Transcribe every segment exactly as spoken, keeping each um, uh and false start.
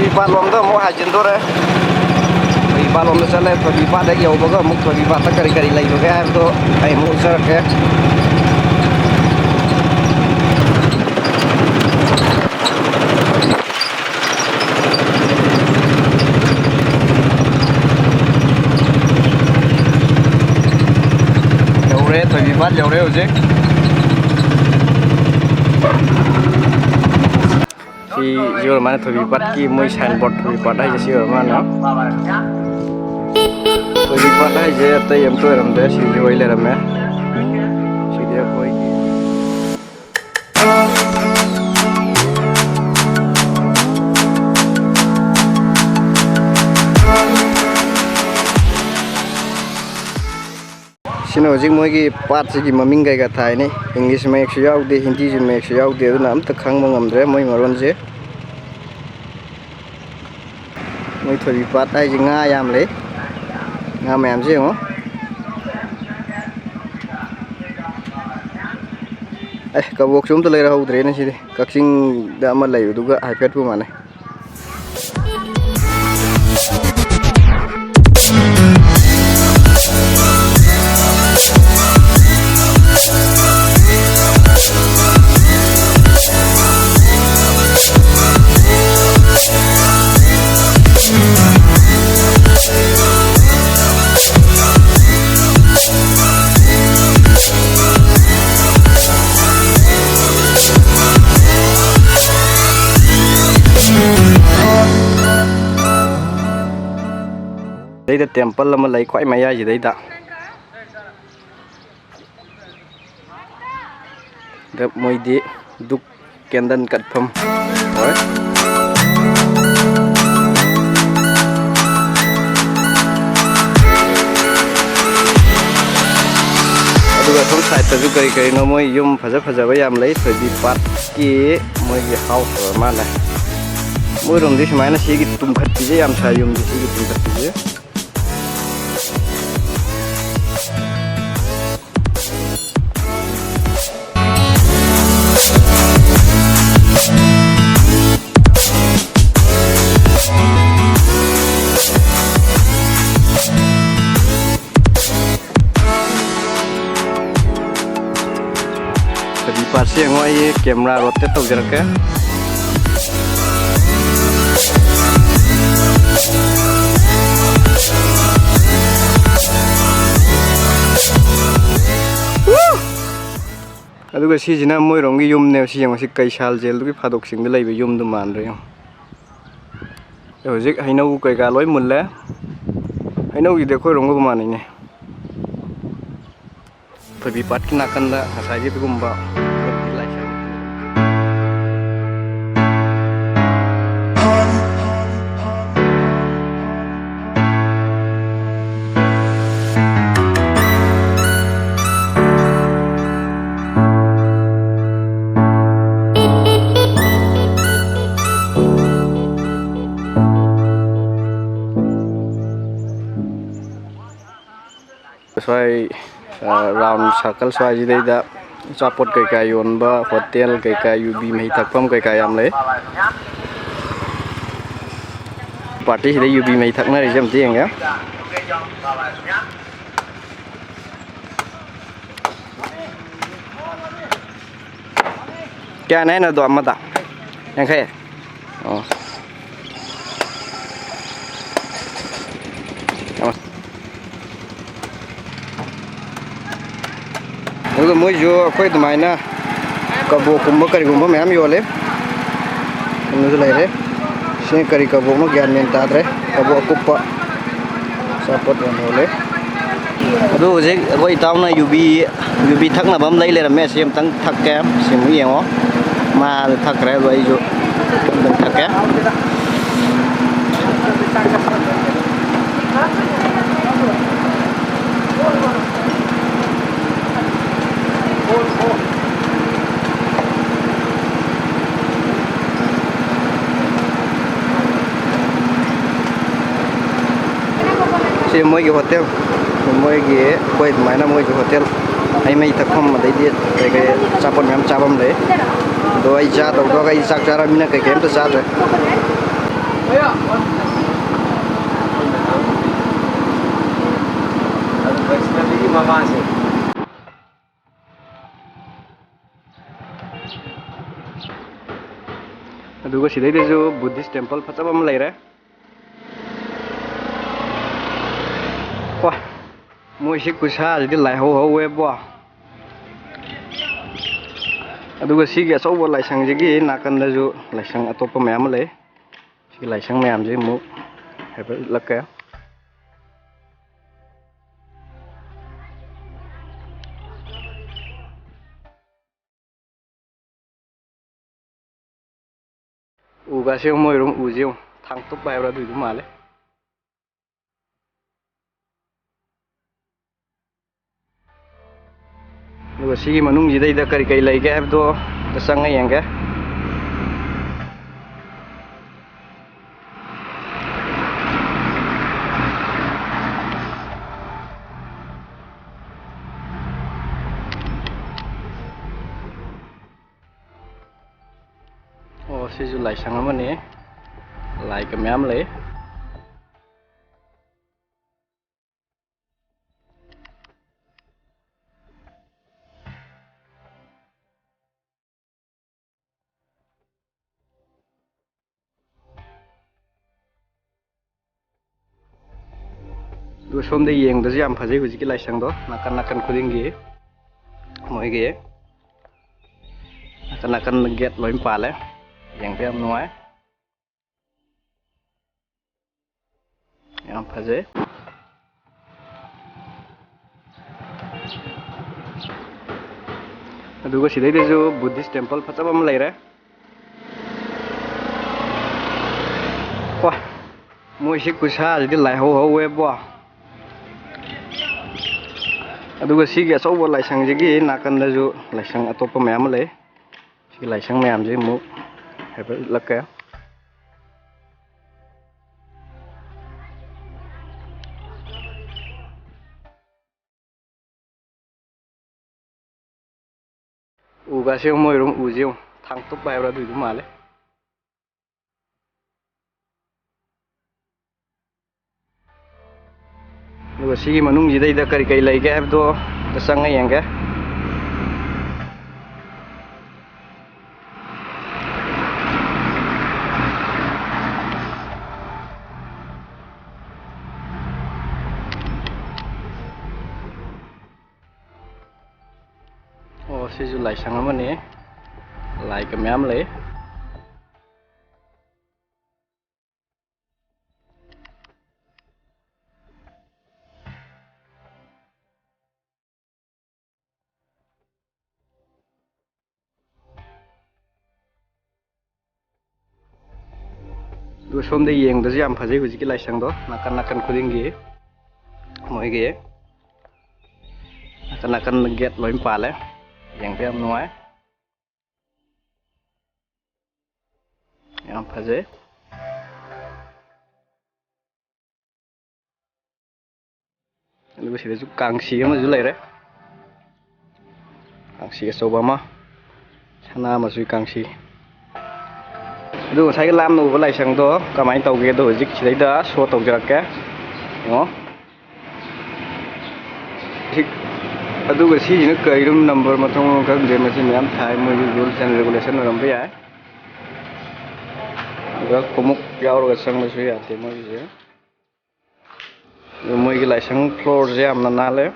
ꯊꯣꯏꯕꯤ ꯄꯥꯠꯂꯣꯝꯗ ꯑꯃꯨꯛ ꯍꯥꯏꯖꯤꯟꯗꯣꯔꯦ꯫ ꯊꯣꯏꯕꯤ ꯄꯥꯠꯂꯣꯝꯗ ꯆꯠꯂꯦ꯫ ꯊꯣꯏꯕꯤ ꯄꯥꯠ ꯍꯦꯛ ꯌꯧꯕꯒ ꯑꯃꯨꯛ ꯊꯣꯏꯕꯤ ꯄꯥꯠꯇ ꯀꯔꯤ ꯀꯔꯤ ꯂꯩꯕꯒꯦ ꯍꯥꯏꯕꯗꯣ ꯑꯩ ꯑꯃꯨꯛ ꯎꯠꯆꯔꯛꯀꯦ꯫ ꯌꯧꯔꯦ, ꯊꯣꯏꯕꯤ ꯄꯥꯠ ꯌꯧꯔꯦ ꯍꯧꯖꯤꯛ꯫ ꯁꯤ, ꯁꯤ ꯑꯣꯏꯔ ꯃꯥꯜꯂꯦ ꯊꯣꯏꯕꯤ ꯄꯥꯠꯀꯤ ꯃꯣꯏ sign board, ꯊꯣꯏꯕꯤ ꯄꯥꯠ ꯍꯥꯏꯁꯦ ꯁꯤ ꯑꯣꯏꯔ ꯃꯥꯜꯂꯦ꯫ ꯊꯣꯏꯕꯤ ꯄꯥꯠ ꯍꯥꯏꯁꯦ ꯑꯇꯩ ꯑꯝꯇ ꯑꯣꯏꯔꯝꯗ꯭ꯔꯦ, ꯁꯤꯁꯦ ꯑꯣꯏ ꯂꯩꯔꯝꯃꯦ꯫ ꯁꯤꯗꯤ ꯑꯩꯈꯣꯏꯒꯤ ꯁꯤꯅ ꯍꯧꯖꯤꯛ ꯃꯣꯏꯒꯤ ꯄꯥꯠꯁꯤꯒꯤ ꯃꯃꯤꯡ ꯀꯩꯀꯥ ꯊꯥꯏꯅꯤ꯫ ꯏꯪꯂꯤꯁ ꯃꯌꯦꯛꯁꯨ ꯌꯥꯎꯗꯦ, ꯍꯤꯟꯗꯤꯁꯨ ꯃꯌꯦꯛꯁꯨ ꯌꯥꯎꯗꯦ, ꯑꯗꯨꯅ ꯑꯝꯇ ꯈꯪꯕ ꯉꯝꯗ꯭ꯔꯦ ꯃꯣꯏ ꯃꯔꯣꯟꯁꯦ꯫ ꯃꯣꯏ ꯊꯣꯏꯕꯤ ꯄꯥꯠ ꯍꯥꯏꯁꯦ ꯉꯥ ꯌꯥꯝ ꯂꯩ꯫ ꯉꯥ ꯃꯌꯥꯝꯁꯦ ꯌꯦꯡꯉꯣ꯫ ꯑꯦ, ꯀꯕꯣꯛꯁꯨ ꯑꯝꯇ ꯂꯩꯔꯍꯧꯗ꯭ꯔꯦꯅꯦ ꯁꯤꯗꯤ꯫ ꯀꯛꯆꯤꯡꯗ ꯑꯃ ꯂꯩꯕꯗꯨꯒ ꯍꯥꯏꯐꯦꯠꯄꯨ ꯃꯥꯟꯅꯩ꯫ ꯁꯤꯗꯩꯗ temple ꯑꯃ ꯂꯩ ꯈ꯭ꯋꯥꯏ ꯃꯌꯥꯏꯁꯤꯗꯩꯗ꯫ ꯑꯗ ꯃꯣꯏꯗꯤ ꯙꯨꯞ candle ꯀꯠꯐꯝ ꯑꯣꯏ꯫ ꯑꯗꯨꯒ ꯑꯁꯣꯝ sideꯇꯁꯨ ꯀꯔꯤ ꯀꯔꯤꯅꯣ ꯃꯣꯏ ꯌꯨꯝ ꯐꯖ ꯐꯖꯕ ꯌꯥꯝ ꯂꯩ꯫ ꯊꯣꯏꯕꯤ ꯄꯥꯠꯀꯤ ꯃꯣꯏꯒꯤ house ꯑꯣꯏꯔ ꯃꯥꯜꯂꯦ꯫ ꯃꯣꯏꯔꯣꯝꯗꯤ ꯁꯨꯃꯥꯏꯅ ꯁꯤꯒꯤ ꯇꯨꯝꯈꯠꯄꯤꯁꯦ ꯌꯥꯝ ꯁꯥꯏ, ꯌꯨꯝꯁꯦ ꯁꯤꯒꯤ ꯇꯨꯝꯈꯠꯄꯤꯁꯦ꯫ ꯄꯥꯔꯠꯁꯦ ꯌꯦꯡꯉꯣ, ꯑꯩ ꯀꯦꯃꯦꯔꯥ ꯔꯣꯇꯦꯠ ꯇꯧꯖꯔꯛꯀꯦ꯫ ꯑꯗꯨꯒ ꯁꯤꯁꯤꯅ ꯃꯣꯏꯔꯣꯝꯒꯤ ꯌꯨꯝꯅꯦꯕ꯫ ꯁꯤ ꯌꯦꯡꯉꯣ, ꯁꯤ ꯀꯩꯁꯥꯜ ꯖꯦꯜꯗꯨꯒꯤ ꯐꯥꯗꯣꯛ ꯆꯤꯡꯗ ꯂꯩꯕ ꯌꯨꯝꯗꯨ ꯃꯥꯟꯗ꯭ꯔꯣ? ꯌꯦꯡꯉꯣ꯫ ꯍꯧꯖꯤꯛ ꯍꯩꯅꯧ ꯀꯩꯀꯥ ꯂꯣꯏ ꯃꯨꯜꯂꯦ꯫ ꯍꯩꯅꯧꯁꯤꯗꯤ ꯑꯩꯈꯣꯏꯔꯣꯝꯒ ꯃꯥꯟꯅꯩꯅꯦ꯫ ꯊꯣꯏꯕꯤ ꯄꯥꯠꯀꯤ ꯅꯥꯀꯟꯗ ꯉꯁꯥꯏꯒꯤ ꯑꯗꯨꯒꯨꯝꯕ ꯂꯥꯏꯁꯪ꯫ ꯁ꯭ꯋꯥꯏ, ꯑ, ꯔꯥꯎꯟ ꯁꯥꯔꯀꯜ ꯁ꯭ꯋꯥꯏꯁꯤꯗꯩꯗ ꯑꯆꯥꯄꯣꯠ ꯀꯩꯀꯥ ꯌꯣꯟꯕ ꯍꯣꯇꯦꯜ ꯀꯩꯀꯥ, ꯌꯨꯕꯤ ꯃꯍꯤ ꯊꯛꯐꯝ ꯀꯩꯀꯥ ꯌꯥꯝ ꯂꯩ꯫ ꯄꯥꯔꯇꯤꯁꯤꯗ ꯌꯨꯕꯤ ꯃꯍꯤ ꯊꯛꯅꯔꯤꯁꯦ ꯑꯝꯇ ꯌꯦꯡꯒꯦ꯫ ꯀꯌꯥꯅꯦ ꯍꯥꯏꯅꯣ ꯑꯗꯣ ꯑꯃꯗ? ꯌꯥꯡꯈꯩ? ꯑꯣ꯫ ꯑꯗꯨꯒ ꯃꯣꯏꯁꯨ ꯑꯩꯈꯣꯏ ꯑꯗꯨꯃꯥꯏꯅ ꯀꯕꯣꯛꯀꯨꯝꯕ ꯀꯔꯤꯒꯨꯝꯕ ꯃꯌꯥꯝ ꯌꯣꯜꯂꯦ꯫ ꯑꯗꯨꯁꯨ ꯂꯩꯔꯦ꯫ ꯁꯤ ꯀꯔꯤ ꯀꯕꯣꯛꯅꯣ ꯒ꯭ꯌꯥꯟ ꯃꯦꯟ ꯇꯥꯗ꯭ꯔꯦ꯫ ꯀꯕꯣꯛ ꯑꯀꯨꯞꯄ ꯑꯆꯥꯄꯣꯠ ꯌꯥꯝ ꯌꯣꯜꯂꯦ꯫ ꯑꯗꯨ ꯍꯧꯖꯤꯛ ꯑꯩꯈꯣꯏ ꯏꯇꯥꯎꯅ ꯌꯨꯕꯤ, ꯌꯨꯕꯤ ꯊꯛꯅꯕ ꯑꯃ ꯂꯩ ꯂꯩꯔꯝꯃꯦ꯫ ꯁꯤ ꯑꯃꯨꯛꯇꯪ ꯊꯛꯀꯦ꯫ ꯁꯤ ꯑꯃꯨꯛ ꯌꯦꯡꯉꯣ꯫ ꯃꯥ ꯊꯛꯈ꯭ꯔꯦ, ꯑꯗꯣ ꯑꯩꯁꯨ ꯑꯗꯨꯝ ꯊꯛꯀꯦ꯫ ꯁꯤ ꯃꯣꯏꯒꯤ ꯍꯣꯇꯦꯜ, ꯃꯣꯏꯒꯤ, ꯑꯩꯈꯣꯏ ꯑꯗꯨꯃꯥꯏꯅ ꯃꯣꯏꯒꯤ ꯍꯣꯇꯦꯜ ꯍꯩ ꯃꯍꯤ ꯊꯛꯐꯝ, ꯑꯗꯩꯗꯤ ꯀꯩꯀꯩ ꯑꯆꯥꯄꯣꯠ ꯃꯌꯥꯝ ꯆꯥꯐꯝ ꯂꯩ꯫ ꯑꯗꯣ ꯑꯩ ꯆꯥ ꯇꯧꯗꯣꯛꯑꯒ ꯑꯩ ꯆꯥꯛ ꯆꯥꯔꯃꯤꯅ ꯀꯩꯀꯩ ꯑꯝꯇ ꯆꯥꯗ꯭ꯔꯦ꯫ ꯑꯗꯨꯒ ꯁꯤꯗꯩꯗꯁꯨ Buddhist temple ꯐꯖꯕ ꯑꯃ ꯂꯩꯔꯦ꯫ ꯋꯥ, ꯃꯣꯏꯁꯤ ꯈꯨꯁꯥꯁꯤꯗꯤ ꯂꯥꯏꯍꯧ ꯍꯧꯋꯦꯕꯣ꯫ ꯑꯗꯨꯒ ꯁꯤꯒꯤ ꯑꯆꯧꯕ ꯂꯥꯏꯁꯪꯁꯤꯒꯤ ꯅꯥꯀꯟꯗꯁꯨ ꯂꯥꯏꯁꯪ ꯑꯇꯣꯞꯄ ꯃꯌꯥꯝ ꯑꯃ ꯂꯩ꯫ ꯁꯤꯒꯤ ꯂꯥꯏꯁꯪ ꯃꯌꯥꯝꯁꯤ ꯑꯃꯨꯛ ꯍꯥꯏꯐꯦꯠ ꯎꯠꯂꯛꯀꯦ꯫ ꯎꯒꯥꯁꯦ ꯌꯦꯡꯉꯨ, ꯃꯣꯏꯔꯣꯝ ꯎꯁꯦ ꯌꯦꯡꯉꯨ, ꯊꯥꯡꯇꯨꯞ ꯍꯥꯏꯕ꯭ꯔꯥ ꯑꯗꯨꯏꯗꯨ ꯃꯥꯜꯂꯦ꯫ ꯑꯗꯨꯒ ꯁꯤꯒꯤ ꯃꯅꯨꯡꯁꯤꯗꯩꯗ ꯀꯔꯤ ꯀꯔꯤ ꯂꯩꯒꯦ ꯍꯥꯏꯕꯗꯣ ꯑꯝꯇ ꯆꯪꯉ ꯌꯦꯡꯒꯦ꯫ ꯑꯣ, ꯁꯤꯁꯨ ꯂꯥꯏꯁꯪ ꯑꯃꯅꯤ꯫ ꯂꯥꯏꯒ ꯃꯌꯥꯝ ꯂꯩ꯫ ꯑꯗꯨꯒ ꯁꯣꯝꯗ ꯌꯦꯡꯕꯗꯁꯨ ꯌꯥꯝ ꯐꯖꯩ ꯍꯧꯖꯤꯛꯀꯤ ꯂꯥꯏꯁꯪꯗꯣ, ꯅꯥꯀꯟ ꯅꯥꯀꯟ ꯈꯨꯗꯤꯡꯒꯤ ꯃꯣꯏꯒꯤ ꯅꯥꯀꯟ ꯅꯥꯀꯟ ꯒꯦꯠ ꯂꯣꯏ ꯄꯥꯜꯂꯦ, ꯌꯦꯡꯕ ꯌꯥꯝ ꯅꯨꯡꯉꯥꯏ꯫ ꯌꯥꯝ ꯐꯖꯩ꯫ ꯑꯗꯨꯒ ꯁꯤꯗꯩꯗꯁꯨ Buddhist temple ꯐꯖꯕ ꯑꯃ ꯂꯩꯔꯦ꯫ ꯋꯥ, ꯃꯣꯏꯁꯤ ꯈꯨꯁꯥꯁꯤꯗꯤ ꯂꯥꯏꯍꯧ ꯍꯧꯋꯦꯕꯣ꯫ ꯑꯗꯨꯒ ꯁꯤꯒꯤ ꯑꯆꯧꯕ ꯂꯥꯏꯁꯪꯁꯤꯒꯤ ꯅꯥꯀꯟꯗꯁꯨ ꯂꯥꯏꯁꯪ ꯑꯇꯣꯞꯄ ꯃꯌꯥꯝ ꯑꯃ ꯂꯩ꯫ ꯁꯤꯒꯤ ꯂꯥꯏꯁꯪ ꯃꯌꯥꯝꯁꯤ ꯑꯃꯨꯛ ꯍꯥꯏꯐꯦꯠ ꯎꯠꯂꯛꯀꯦ꯫ ꯎꯒꯥꯁꯦ ꯌꯦꯡꯉꯨ, ꯃꯣꯏꯔꯣꯝ ꯎꯁꯦ ꯌꯦꯡꯉꯨ, ꯊꯥꯡꯇꯨꯞ ꯍꯥꯏꯕ꯭ꯔꯥ ꯑꯗꯨꯏꯗꯨ ꯃꯥꯜꯂꯦ꯫ ꯑꯗꯨꯒ ꯁꯤꯒꯤ ꯃꯅꯨꯡꯁꯤꯗꯩꯗ ꯀꯔꯤ ꯀꯔꯤ ꯂꯩꯒꯦ ꯍꯥꯏꯕꯗꯣ ꯑꯝꯇ ꯆꯪꯉ ꯌꯦꯡꯒꯦ꯫ ꯁꯤꯁꯨ ꯂꯥꯏꯁꯪ ꯑꯃꯅꯤ, ꯂꯥꯏꯒ ꯃꯌꯥꯝ ꯂꯩ꯫ ꯑꯗꯨꯒ ꯁꯣꯝꯗ ꯌꯦꯡꯕꯗꯁꯨ ꯌꯥꯝ ꯐꯖꯩ ꯍꯧꯖꯤꯛꯀꯤ ꯂꯥꯏꯁꯪꯗꯣ, ꯅꯥꯀꯟ ꯅꯥꯀꯟ ꯈꯨꯗꯤꯡꯒꯤ ꯃꯣꯏꯒꯤ ꯅꯥꯀꯟ ꯅꯥꯀꯟ ꯒꯦꯠ ꯂꯣꯏ ꯄꯥꯜꯂꯦ, ꯌꯦꯡꯕ ꯌꯥꯝ ꯅꯨꯡꯉꯥꯏ꯫ ꯌꯥꯝ ꯐꯖꯩ꯫ ꯑꯗꯨꯒ ꯁꯤꯗꯁꯨ ꯀꯥꯡꯁꯤ ꯑꯃꯁꯨ ꯂꯩꯔꯦ, ꯀꯥꯡꯁꯤ ꯑꯆꯧꯕ ꯑꯃ, ꯁꯅꯥ ꯃꯆꯨꯒꯤ ꯀꯥꯡꯁꯤ꯫ ꯑꯗꯨ ꯉꯁꯥꯏꯒꯤ ꯂꯥꯞꯅ ꯎꯕ ꯂꯥꯏꯁꯪꯗꯣ ꯀꯃꯥꯏꯅ ꯇꯧꯒꯦꯗꯣ ꯍꯧꯖꯤꯛ ꯁꯤꯗꯩꯗ ꯁꯣ ꯇꯧꯖꯔꯛꯀꯦ, ꯌꯦꯡꯉꯣ꯫ ꯁꯤ-, ꯑꯗꯨꯒ ꯁꯤꯁꯤꯅ ꯀꯩ ꯔꯨꯝ ꯅꯝꯕꯔ ꯃꯊꯣꯡ ꯃꯔꯝ ꯈꯪꯗꯦ, ꯃꯁꯤ ꯃꯌꯥꯝ ꯊꯥꯏ, ꯃꯣꯏꯒꯤ rules and regulation ꯑꯣꯏꯔꯝꯕ ꯌꯥꯏ꯫ ꯑꯗꯨꯒ ꯈꯣꯡꯎꯞ ꯌꯥꯎꯔꯒ ꯆꯪꯕꯁꯨ ꯌꯥꯗꯦ ꯃꯣꯏꯒꯤꯁꯦ꯫ ꯑꯗꯨ ꯃꯣꯏꯒꯤ ꯂꯥꯏꯁꯪ floorꯁꯦ ꯌꯥꯝꯅ ꯅꯥꯜꯂꯦ꯫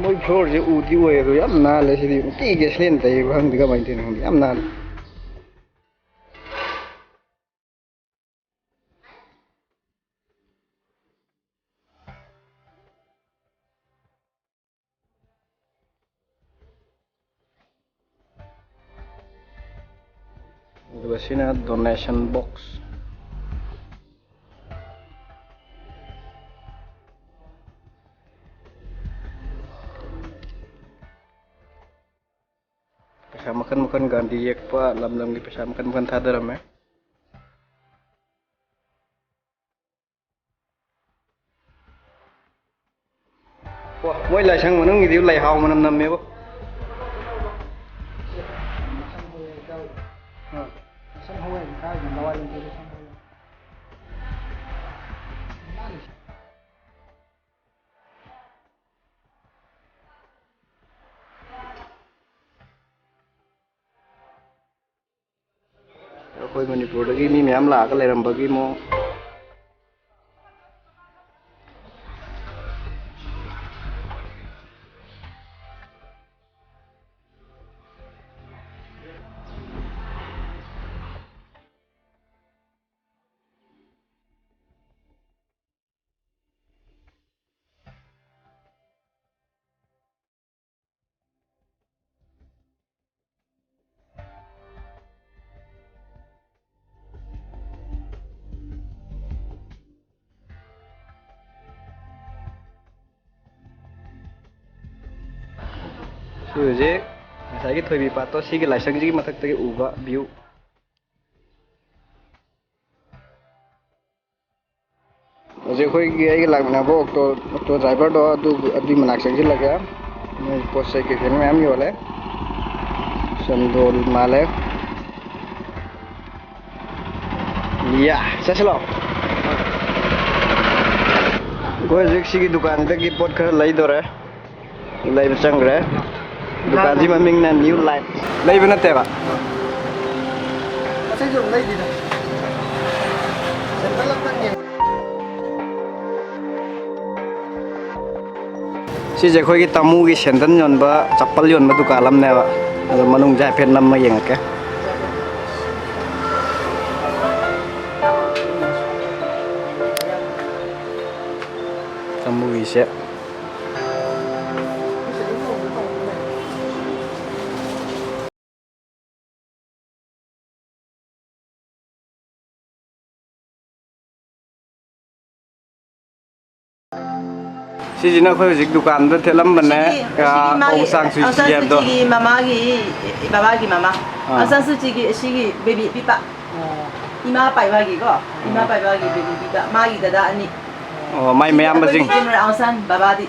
ꯃꯣꯏ floorꯁꯦ ꯎꯗꯤ ꯎꯏ, ꯑꯗꯣ ꯌꯥꯝ ꯅꯥꯜꯂꯦ꯫ ꯁꯤꯗꯤ ꯅꯨꯡꯇꯤꯒꯤ ꯁꯦꯡꯅ ꯇꯩꯕ ꯈꯪꯗꯦ, ꯀꯃꯥꯏꯅ ꯇꯧꯔꯤꯅꯣ ꯈꯪꯗꯦ, ꯌꯥꯝ ꯅꯥꯜꯂꯦ꯫ ꯑꯗꯨꯒ ꯁꯤꯅ donation box꯫ ꯃꯈꯜ ꯃꯈꯜ ꯒꯥꯟꯙꯤ ꯌꯦꯛꯄ, ꯂꯝ ꯂꯝꯒꯤ ꯄꯩꯁꯥ ꯃꯈꯜ ꯃꯈꯜ ꯊꯥꯗꯔꯝꯃꯦ꯫ ꯋꯥ, ꯃꯣꯏ ꯂꯥꯏꯁꯪ ꯃꯅꯨꯡꯒꯤꯗꯤ ꯂꯩꯍꯥꯎ ꯃꯅꯝ ꯅꯝꯃꯦꯕꯣ꯫ ꯑꯩꯈꯣꯏ ꯃꯅꯤꯄꯨꯔꯗꯒꯤ ꯃꯤ ꯃꯌꯥꯝ ꯂꯥꯛꯑꯒ ꯂꯩꯔꯝꯕꯒꯤ ꯃꯑꯣꯡ꯫ ꯁꯤ ꯍꯧꯖꯤꯛ ꯉꯁꯥꯏꯒꯤ ꯊꯣꯏꯕꯤ ꯄꯥꯠꯇꯣ, ꯁꯤꯒꯤ ꯂꯥꯏꯁꯪꯁꯤꯒꯤ ꯃꯊꯛꯇꯒꯤ ꯎꯕ view꯫ ꯍꯧꯖꯤꯛ ꯑꯩꯈꯣꯏꯒꯤ, ꯑꯩꯒ ꯂꯥꯛꯃꯤꯟꯅꯕ ꯑꯣꯛꯇꯣ, ꯑꯣꯛꯇꯣ ꯗ꯭ꯔꯥꯏꯚꯔꯗꯣ ꯑꯗꯨ, ꯑꯗꯨꯒꯤ ꯃꯅꯥꯛ ꯆꯪꯁꯤꯜꯂꯒ ꯃꯣꯏ ꯄꯣꯠ ꯆꯩ ꯀꯩꯀꯩꯅꯣ ꯃꯌꯥꯝ ꯌꯣꯜꯂꯦ꯫ ꯆꯟꯗꯣꯜ ꯃꯥꯜꯂꯦ꯫ ꯌꯥ, ꯆꯠꯁꯤꯂꯣ꯫ ꯑꯩꯈꯣꯏ ꯍꯧꯖꯤꯛ ꯁꯤꯒꯤ ꯗꯨꯀꯥꯟꯁꯤꯗꯒꯤ ꯄꯣꯠ ꯈꯔ ꯂꯩꯗꯣꯔꯦ꯫ ꯂꯩꯕ ꯆꯪꯈ꯭ꯔꯦ꯫ ꯗꯨꯀꯥꯟꯁꯤ ꯃꯃꯤꯡꯅ New Life꯫ ꯂꯩꯕ ꯅꯠꯇꯦꯕ꯫ ꯄꯣꯠ ꯆꯩꯁꯨ ꯑꯗꯨꯝ ꯂꯩꯗꯣꯏꯅꯦ꯫ ꯁꯦꯟꯗꯜ ꯑꯝꯇꯪ ꯌꯦꯡ- ꯁꯤꯁꯦ ꯑꯩꯈꯣꯏꯒꯤ ꯇꯥꯃꯨꯒꯤ ꯁꯦꯟꯗꯜ ꯌꯣꯟꯕ, ꯆꯄꯜ ꯌꯣꯟꯕ ꯗꯨꯀꯥꯟ ꯑꯃꯅꯦꯕ꯫ ꯑꯗꯣ ꯃꯅꯨꯡꯁꯦ ꯍꯥꯏꯐꯦꯠ ꯅꯝꯃ ꯌꯦꯡꯉꯛꯀꯦ꯫ ꯇꯥꯃꯨꯒꯤꯁꯦ꯫ ꯁꯤꯁꯤꯅ ꯑꯩꯈꯣꯏ ꯍꯧꯖꯤꯛ ꯗꯨꯀꯥꯟꯗ ꯊꯦꯠꯂꯝꯕꯅꯦ꯫ ꯁꯤꯒꯤ, ꯁꯤꯒꯤ ꯃꯥꯒꯤ ꯑꯣꯡ ꯁꯥꯡ ꯁꯨꯏ ꯑꯪ ꯁꯥꯟ ꯁꯤ ꯍꯥꯏꯕꯗꯣ꯫ ꯁꯨꯆꯤꯒꯤ ꯃꯃꯥꯒꯤ, ꯕꯕꯥꯒꯤ ꯃꯃꯥ꯫ ꯑꯥ꯫ ꯑꯪ ꯁꯥꯟ ꯁꯨꯆꯤꯒꯤ ꯁꯤꯒꯤ ꯕꯦꯕꯤ ꯄꯤꯕ꯫ ꯏꯃꯥ ꯄꯥꯏꯕꯒꯤꯀꯣ꯫ ꯏꯃꯥ ꯄꯥꯏꯕꯒꯤ ꯕꯦꯕꯤ ꯄꯤꯕ꯫ ꯃꯥꯒꯤ ꯗꯗꯥ ꯑꯅꯤ꯫ ꯑꯣ, ꯃꯥꯏ ꯃꯌꯥꯝꯕꯁꯤꯡ꯫ ꯑꯩꯈꯣꯏꯒꯤ ꯏꯃꯥ ꯑꯪ ꯁꯥꯟ, ꯕꯕꯥꯗꯤ꯫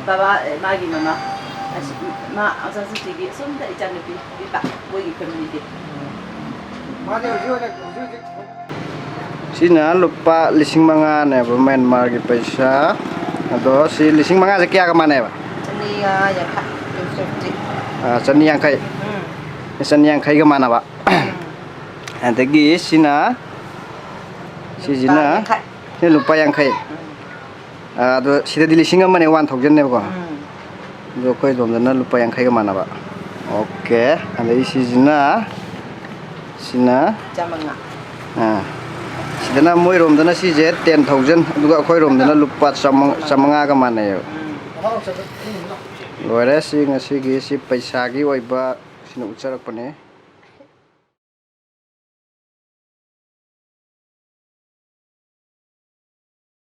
ꯕꯕꯥ, ꯑꯦ, ꯃꯥꯒꯤ ꯃꯃꯥ꯫ ꯑꯁꯤ, ꯃꯥ ꯑꯪ ꯁꯥꯟ ꯁꯨꯆꯤꯒꯤ ꯑꯁꯣꯝꯗ ꯏꯆꯥꯅꯨꯄꯤ ꯄꯤꯕ꯫ ꯃꯣꯏꯒꯤ ꯐꯦꯃꯤꯂꯤꯗꯤ꯫ ꯁꯤꯅ ꯂꯨꯄꯥ ꯂꯤꯁꯤꯡ ꯃꯉꯥꯅꯦꯕ ꯃ꯭ꯌꯥꯟꯃꯥꯔꯒꯤ ꯄꯩꯁꯥ꯫ ꯑꯗꯣ ꯁꯤ ꯂꯤꯁꯤꯡ ꯃꯉꯥꯁꯦ ꯀꯌꯥꯒ ꯃꯥꯟꯅꯩꯕ? ꯆꯅꯤꯒ ꯌꯥꯡꯈꯩ, two fifty꯫ ꯑꯥ, ꯆꯅꯤ ꯌꯥꯡꯈꯩ꯫ ꯎꯝ꯫ ꯆꯅꯤ ꯌꯥꯡꯈꯩꯒ ꯃꯥꯟꯅꯕ꯫ ꯑꯗꯒꯤ ꯁꯤꯅ, ꯁꯤꯁꯤꯅ, ꯌꯥꯡꯈꯩ꯫ ꯁꯤꯅ ꯂꯨꯄꯥ ꯌꯥꯡꯈꯩ꯫ ꯎꯝ꯫ ꯑꯥ, ꯑꯗꯣ ꯁꯤꯗꯗꯤ ꯂꯤꯁꯤꯡ ꯑꯃꯅꯦ, one thousand ꯅꯦꯕꯀꯣ꯫ ꯎꯝ꯫ ꯑꯗꯣ ꯑꯩꯈꯣꯏ ꯑꯗꯣꯝꯗꯅ ꯂꯨꯄꯥ ꯌꯥꯡꯈꯩꯒ ꯃꯥꯟꯅꯕ꯫ ꯑꯣꯀꯦ꯫ ꯑꯗꯩ ꯁꯤꯁꯤꯅ, ꯁꯤꯅ, ꯆꯥꯃꯉꯥ꯫ ꯑꯥ, ꯁꯤꯗꯅ ꯃꯣꯏꯔꯣꯝꯗꯅ ꯁꯤꯁꯦ ten thousand, ꯑꯗꯨꯒ ꯑꯩꯈꯣꯏꯔꯣꯝꯗꯅ ꯂꯨꯄꯥ ꯆꯥꯃ-, ꯆꯥꯃꯉꯥꯒ ꯃꯥꯟꯅꯩꯌꯦꯕ꯫ ꯎꯝ꯫ ꯂꯣꯏꯔꯦ꯫ ꯁꯤ ꯉꯁꯤꯒꯤ ꯁꯤ ꯄꯩꯁꯥꯒꯤ ꯑꯣꯏꯕ ꯁꯤꯅ ꯎꯠꯆꯔꯛꯄꯅꯦ꯫